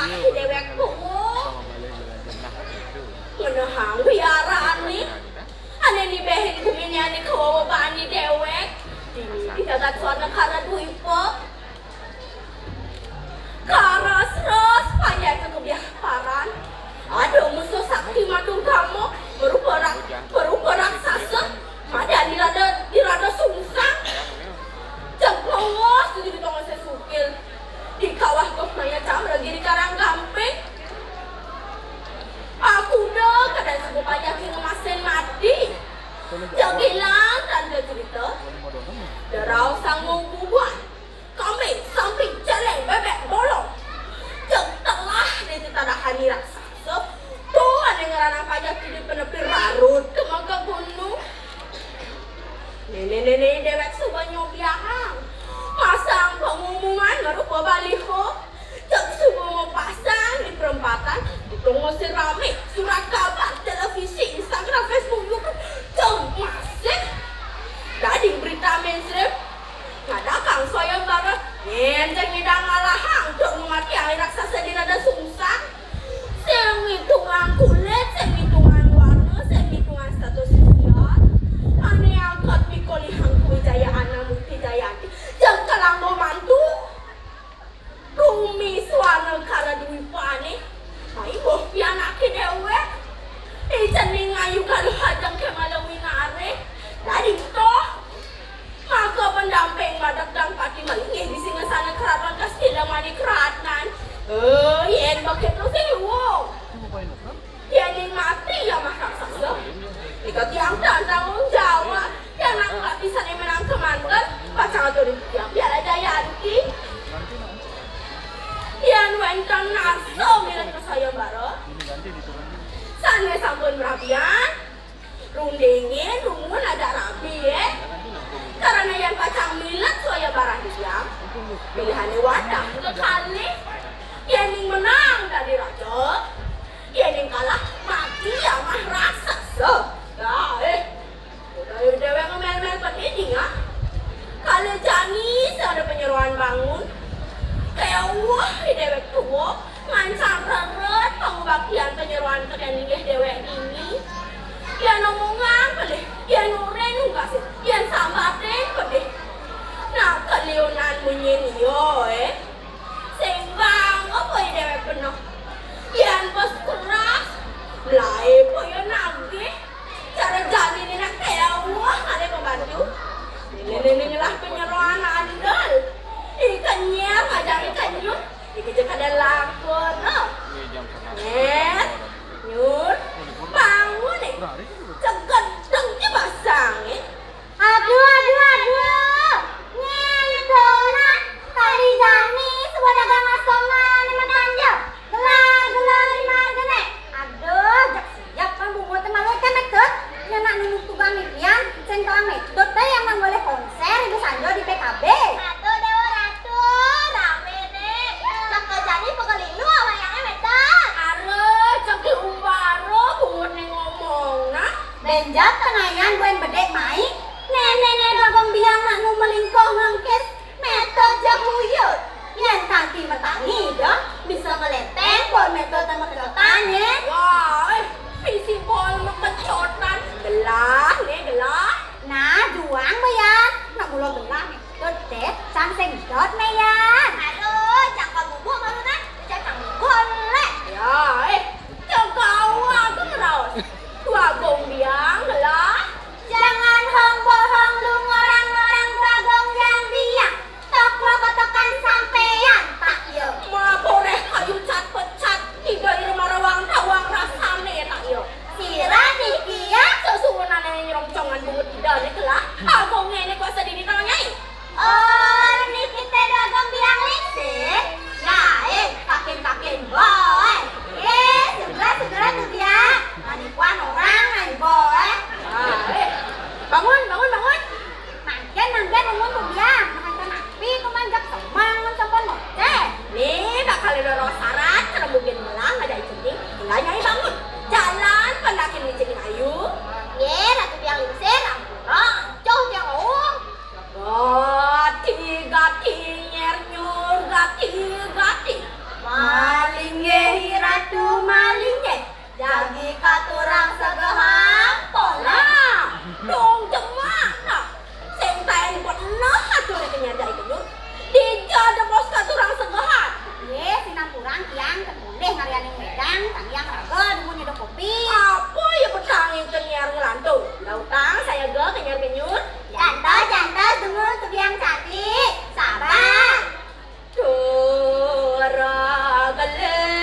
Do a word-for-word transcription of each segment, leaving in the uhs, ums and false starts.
Déwék kuwuh. Ngenehang wiarané. Ané nibehin guminé ané kawawa bani déwék. Dini di jagat Swarna Kara Dwipa. Karas-ras payah kebiaparan. Ada musuh sakti madurgama, berupa rak-, berupa raksasa, madan di rada, di rada sungsang. Jeng lawas di tongosé sukil. Di kawah goh maya cam regi di karang gamping. Aku da kadang suba payah ki ngemasin mati. Jagilan tanda cerita. Derau sanggung bubuan. Kambing, samping, celeng, bebek, bolong. Jeng telah di titadahani raksasa. Tu ané ngranang payah ki di penepi rarut kemaka gunung. Néné-néné déwék suba nyobiahang. Masang pengumuman berupa baliho. Jeng suba mapasang di perempatan, di tongosé ramé, surat kabar, televisi, Instagram, Facebook, YouTube. Jeng masih. Dadi berita mainstream. Ngadakang sayembara. Yén jeng nyidang ngalahang, jeng ngamatiang raksasa di rada sungsang. Sing ngitungang kulit, sing ngitungang warna, sing ngitungang status sosial. Ané angkat mikolihang kawijayaan Mukti Jayanti. Jeng kalangga mantu. Gumi Swarna Kara Dwipané. Ai boh pianaké déwék. Icening ayu kaluh ajeng kémala winaré. Dadi toh. Maka pendamping madeg dang pati malinggih di singasana keraton Kastila Manik Ratnan. Eh, yén begitu sing luwung. Yéning mati ya mah raksasa. Nika tiang tan tanggung jawab. Yén nak mati sané menang kemanten, pacang aturin tiang piala Jayanti. Yén wénten ngarsa milet ka sayembara. Sané sampun merabian. Rundingin, rungun aja rabi, ya. Karena yén pacang milet sayembara tiang. Pilihané wadang kekalih. Yéning menang dadi raja. Yéning kalah mati ya mah raksasa. Dah, eh. Udah déwék ngemel-mel pedih nih, ya. Kala jani sing ada penyeroan bangun. Kayak wah, déwék tuwa, ngancan reret pangubaktian penyeroan tekén linggih déwék dini. Yén omongan pedih, yén urin nungkasin, yén sambatin pedih. Nah, keliunan munyin iya, eh. Sing bang apa ya déwék beneh. Yén bos keras, laé apa ya nagih. Cara jani né nak téwah ané pembantu. Néné-néné nyelah penyeroan andel. Ih, kenyir, ngajar ih, kenyir. Iki jek ada lakon, no. Nyet, nyur, bangun, eh. Cegedeng ki basang, eh. Aduh, aduh, aduh. Nyentona, kali jani, suba dagang asongan, né matanja. Gelar, gelar, lima hargané. Aduh, jak siap kan bungut malu kan metut. Nya nak nunuk tukang ipian, sing tukang metut téh yang nang boleh konser, ibu sanjo di P K B. Aduh, Déwa Ratu, ramé né. Cak jani pekelilu awayangé metut. Aduh, cek diumbaro bungut né ngomong, nah. Benjat tengayan buen bedek mai. Néné-néné bagong biang nak nu melingkoh ngelengkis. Metut jak huyut. Yén kanti metani dong, bisa ngeleteng bol metut sama kecotan, ya. Wah, eh, bisi bol mekecotan. Gelah, né, gelah. Nah, juang, Bayan. Nak mula gelah, metut, deh. Cang sing dot, Mayan. Aduh, cang kabubuh malu, nah. Cang kabubuh, lek. Ya, eh, cang kawa, aku ngeraos. Dua gong biang, gelah. Jangan hong bohong lu ngorang-ngorang bagong yang biang. Tok lo kotokan sampeyan, tak yo. Mabur Lih ngarianing wedang, tanggiang raga dumun nyeduh kopi. Apa ya petang inten nyiar ngelantung? Lautang saya ga kenyar kenyur. Jantos, jantos dumun tubiang cantik. Sabar. Dora geleh.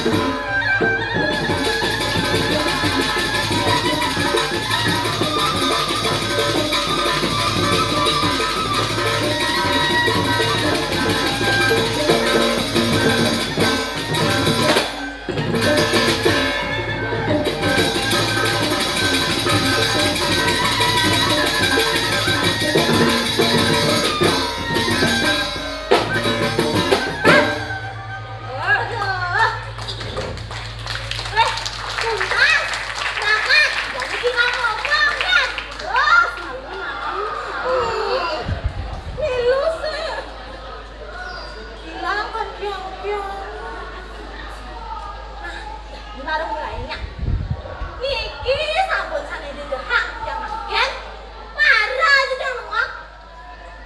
Aduh. Eh, tuntas. Bakat. Jadi kita ngomong, ya. Aduh, selalu malam. Milu sih. Gila kan, Pyong Pyong. Nah, ini baru mulainya. Niki sampun sané dedehak yang makin. Marah aja dong, Mak.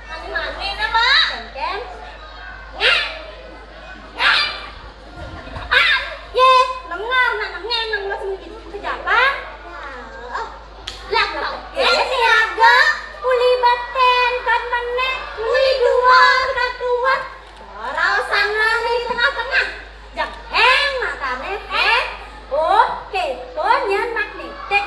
Mani-mani, nah, Mak. Ken, Ken. Ngek. Ngek. Apaan? Ye, lengah, nak nengeng, nang ulas mungkin kejapan. Lah, kok Ken siaga? Uli beten, kan menek, uli dua, kan tuat. Ora usah nang di tengah-tengah. Jang heng, matane heng. Oh, keto nyan magnetik.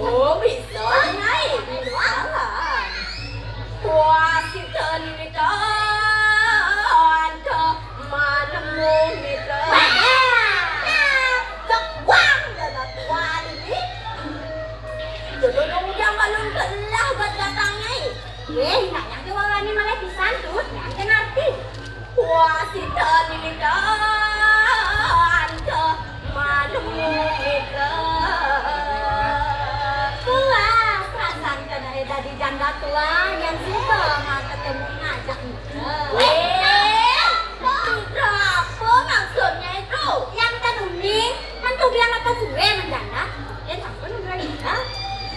Oh, bisa, Nyai. Bisa lah. Wasita nini tanda manemu mitra. Cek wang, dada tua ini. Jodoh dong, jangan lu gelah buat datang, Nyai. Eh, nak yang dewa wani malah pisan tuh, yang ngerti. Wasita nini tanda manemu mitra. Puas perasaan kena dadi janda tua yang suka mau ketemu ngajak mitra. Eh, mitra apa maksudnya itu? Yang kita dongeng, kan tuh biar apa suwe menjanda. Dia takut udah nikah.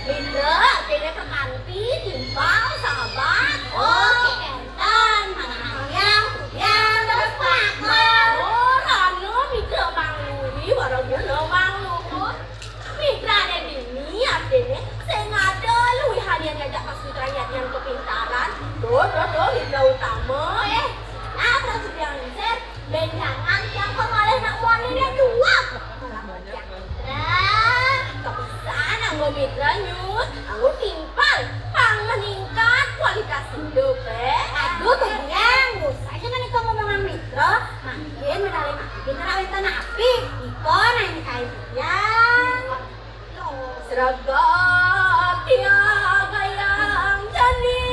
Mitra, artinya kekanti, timpal, sahabat. Oh, kenten. Mana yang, yang terus pelakon. Oh, rana mitra Mang Lui, wara guna Mang Luhur. Mitra ade dini, artine sing ada luwihan yen ngajak pas mitra yatyan kepintaran. Tuh, tuh, tuh, mitra utama. Eh, nah, terus yang lingsir, benjangan yang kok malah nak wanine tuak. Malah ngajak mitra. Kepisan anggo mitra nyut, anggo timpal, pang meningkat kualitas hidup, eh. Aduh, tuh, Yang, usah jangan itu ngomongan mitra. Mangkin medale mangkin ora wenten api. Iko nang kae Yang. Sregep tiang gayang jani,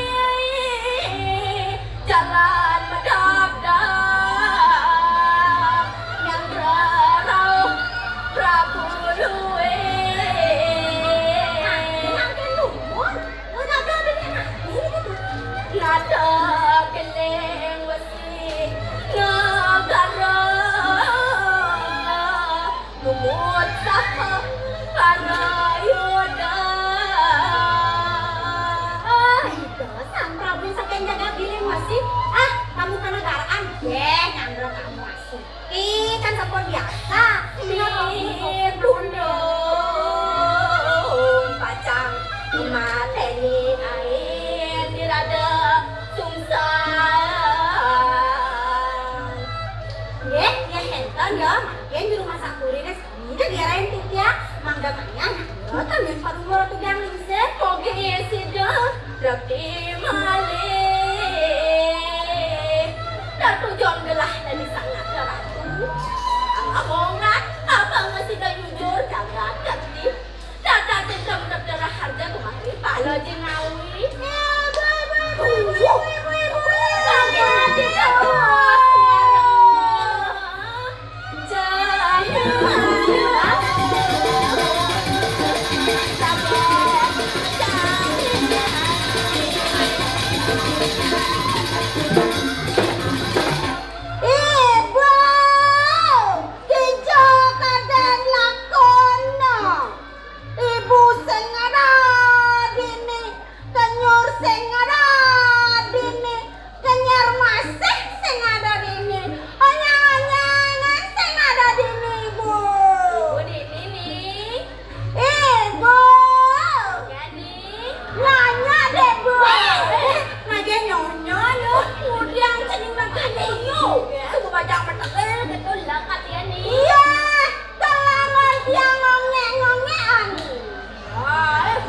jalan medap-dap, nyang rerauh Prabu Luwih. Mangkin lumun, ora ada dene mati. Ngadeg geling wesi negara. Lumut saha parayuda. Ah, itu Sang Prabu saking jagat Giling Wesi. Ah, kamu kenegaraan. Yeh, nyandra kamu asik. Ih, kan sampun biasa. Ih, tundung pacang mateni ain dirada sungsang. Nggih, yen enten ya, mangkin di rumah sakuri wis Ida diarahin Titya, mangga maya nyandra tamun padungo Ratu Biang Lingsir. Oke, iya sida. Rapi malih. Ratu Jonggelah dari sangat Ratu. Alamongan, abang masih jujur, jagat kerti. Dadah dendam, dadah harga kemari, pala jengawi. Eh, bye, bye, bye, bye, bye, bye, bye. Kaget hati terus. Ibu, kija kadang lakona. Ibu sing ada dini. Kenyur sing ada dini, kenyar masih sing ada dini, onyang-onyangan sing ada dini, Bu. Ibu dini, nih. Ibu. Ya, nih. Nanya deh, Bu. Eh, nanya nyonya, yo. Kemudian cening nanya nyonya. Aku baca metelel, betul lah, Kak Tiani. Iya, kelawan dia ngongek-ngongek, ani. Ah, eh,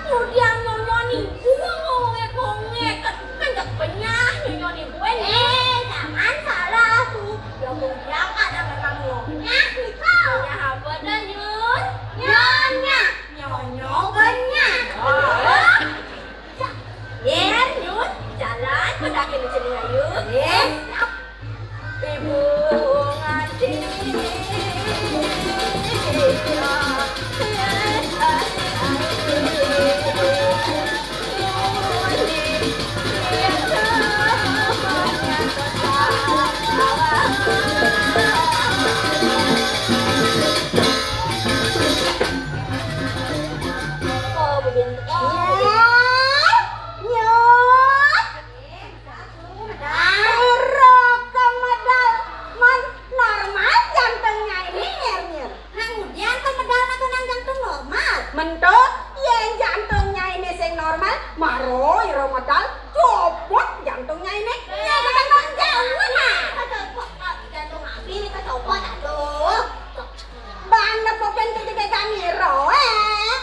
mudian nyonya niku ngongek-ngongek, kan, kan jak benyah nyonya niku, eh. Eh, jangan salah tuh. Ya, mudian ada memang nyonya niku. Nyonya apa dah, Nyun? Nyonya. Nyonya benyah. Ah, eh. Yen, Nyun, jalan, padake cening ayu. Nggih. Ibu ngati. Oh, Bu Bintu. Oh, Bu Bintu. Nyun. Pira ka medal man normal jantungnya ini, nyir-nyir? Nang udian ka medal nang jantung normal. Mentu, yen jantungnya ini sing normal, maro ira medal copot jantungnya ini. Nyir, jantung jauh, nah. Kecopot, jantung abi kecopot, aduh. Ban nepukin titik ira, eh.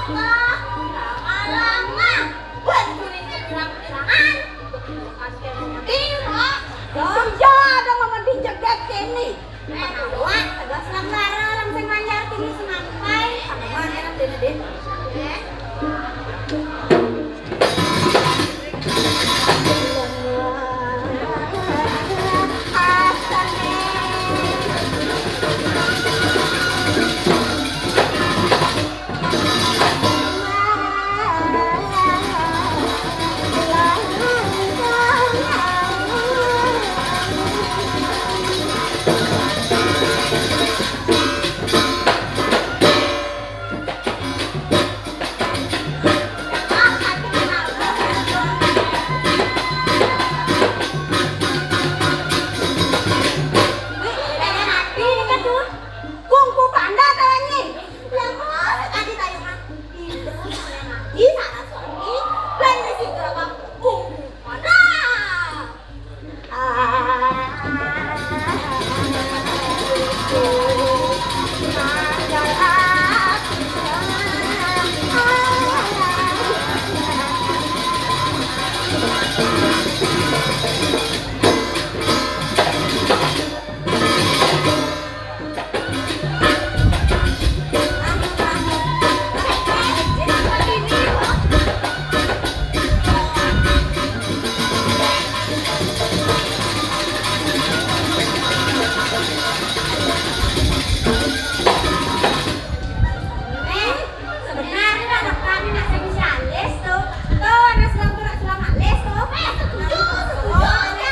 Lama-lama. Buat kuning bilang-bilangan. Iya, ada mama di jegat kene. Wah, tegas lang dara, langsung manjar kene semampai. Sama mana dene, Den? Kungfu panda tawani. Yang mau sekali tayo mati. Indah saya mati, sana suami. Dan di situ apa? Kungfu panda. Sebenarnya anak kami nak sing alis tuh. Tuh, anak selam tuh, nak selam alis tuh. Eh, setuju, setuju.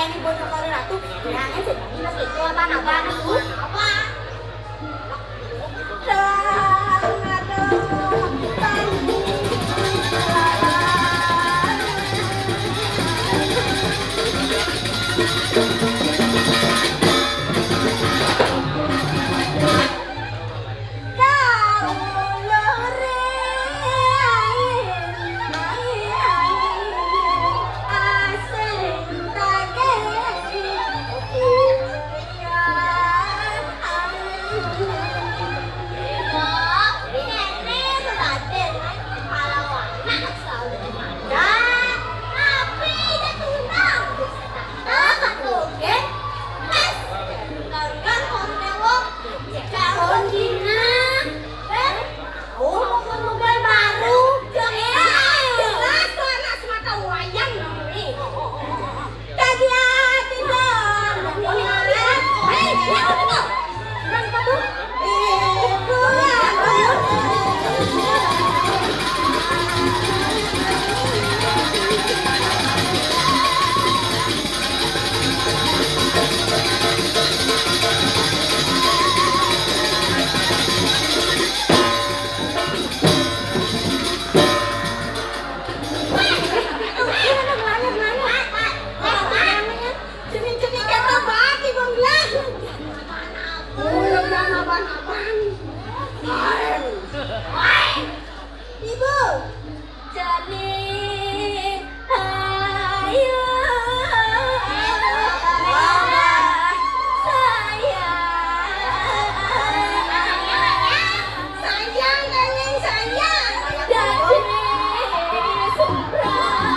Ini bojo karo ratu, jangan sedih mas itu apa apa itu apa? Ibu, jadi ayo sayang, sayang, sayang, sayang. Jadi seberang.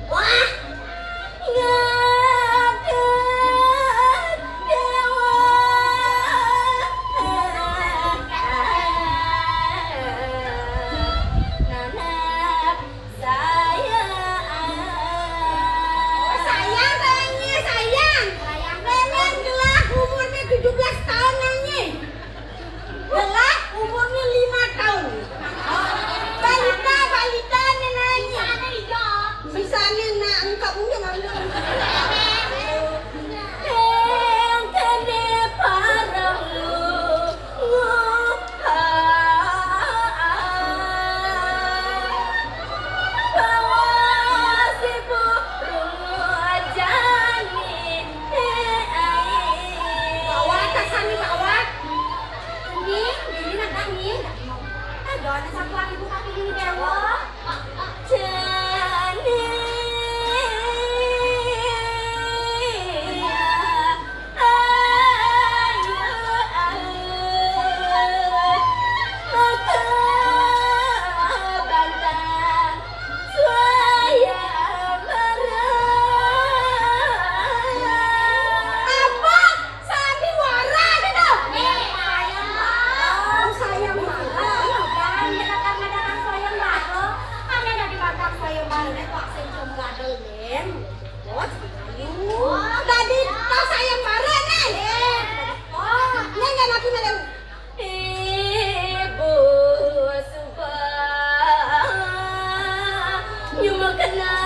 Wah, ngadeg dewa. Nanap sayang. Oh, sayang, sayangnya, sayang. Sayang. Memang gelah umurnya tujuh belas tahun, nangnya. Gelah umurnya lima tahun. Balita, balita, neneknya. Bisa nih, nak, engkau punya mama. Yang kene parang lu, nguha. Bawa si burung aja nih. Bawa, tasani bawa. Ning, ini nak ning. Ada satu ibu tapi ini dewa. Jani. Ayo, ayo. Maka bantang. Sayang bareng. Apa? Sandiwara gitu? Eh, sayang bareng. Oh, sayang bareng. Jangan kita karena datang sayang bareng. Kan ada di bantang sayang bareng, eh, kok sing cuma gadel, Nen. Bos, ayo. Oh, tadi pas sayang bareng, Nen. Eh, oh, Nen nggak makin ada. Ibu Subang, nyuma kena